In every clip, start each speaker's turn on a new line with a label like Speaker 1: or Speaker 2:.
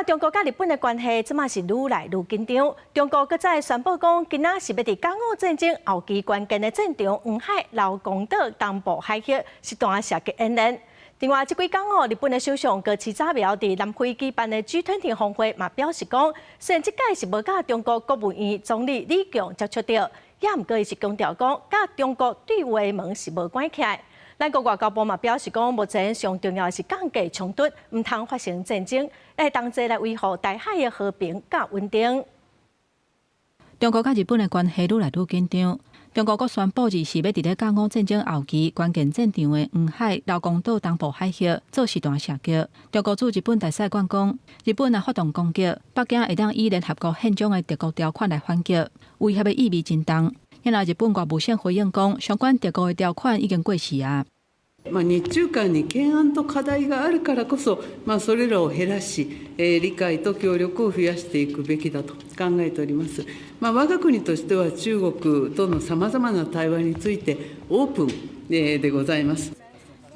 Speaker 1: 中國佮日本的關係，這馬是愈來愈緊張。中國閣再宣布講，今仔是欲佇甲午戰爭後期關鍵的戰場黃海劉公島東部海域實彈射擊演練。另外，這幾工哦，日本的首相高市早苗佇南非舉辦的 G20 峰會嘛表示講，雖然這擺是無佮中國國務院總理李強接觸著，也毋過伊是強調講，佮中國對話門是無關起來。咱國外交部嘛表示講，目前上重要的是降低衝突，毋通發生戰爭，會同齊來維護台海的和平佮穩定。
Speaker 2: 中國佮日本的關係愈來愈緊張。中國閣宣布，二四欲佇咧甲午戰爭後期關鍵戰場的黃海劉公島東部海域做實彈射擊。中國駐日本大使館講，日本若發動攻擊，北京會當以聯合國憲章的敵國條款來反擊，威脅的意味真重。然後日本外務省回應講，相關敵國的條款已經過時啊。
Speaker 3: まあ日中間に懸案と課題があるからこそ、まあそれらを減らし、理解と協力を増やしていくべきだと考えております。まあ我が国としては中国とのさまざまな対話についてオープンでございます。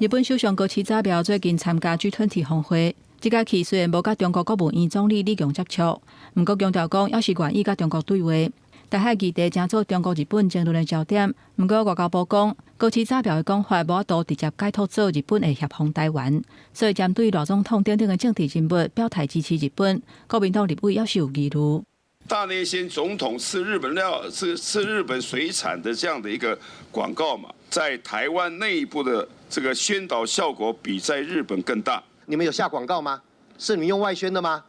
Speaker 2: 日本首相高市早苗最近參加 G20 峰會，這擺去雖然無佮中國國務院總理李強接觸，毋過強調講，猶是願意佮中國對話。台海議題成做中國日本爭論的焦點，毋過外交部講，高市早苗的講法無法度直接解讀做日本會協防台灣，所以針對賴總統等等的政治人物表態支持日本，國民黨立委猶是有疑慮。
Speaker 4: 大內宣總統吃日本料、吃日本水產的這樣的一個廣告嘛，在台灣內部的這個宣導效果比在日本更大。
Speaker 5: 你們有下廣告嗎？是你們用外宣的嗎？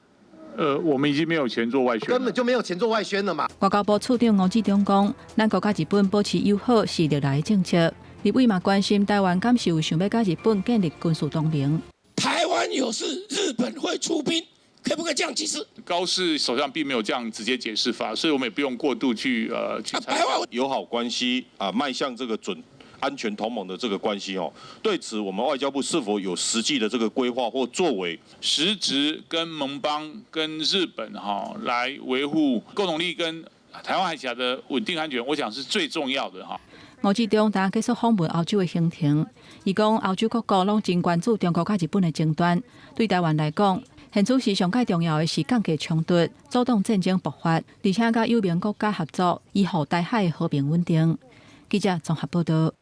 Speaker 6: 我們已經沒有錢做外宣，
Speaker 5: 根本就沒有錢做外宣了嘛。
Speaker 2: 外交部次長吳志中講，咱國佮日本保持友好是歷來的政策。立委嘛關心台灣敢是有想欲佮日本建立軍事同盟？
Speaker 7: 台灣有事，日本會出兵，可不可以這樣解釋？
Speaker 6: 高市首相並沒有這樣直接解釋法，所以我們也不用過度去猜。
Speaker 8: 友好關係啊，邁向這個準安全同盟的這個關係哦，對此我們外交部是否有實際的這個規劃或作為？
Speaker 6: 實質跟盟邦跟日本哈來維護共同利益跟台灣海峽的穩定安全，我想是最重要的哈。
Speaker 2: 吳志中當結束訪問歐洲的行程，伊講歐洲各國攏真關注中國佮日本的爭端，對台灣來講，現此時上蓋重要的是降低衝突、阻擋戰爭爆發，而且佮友盟國家合作，維護台海和平穩定。記者綜合報道。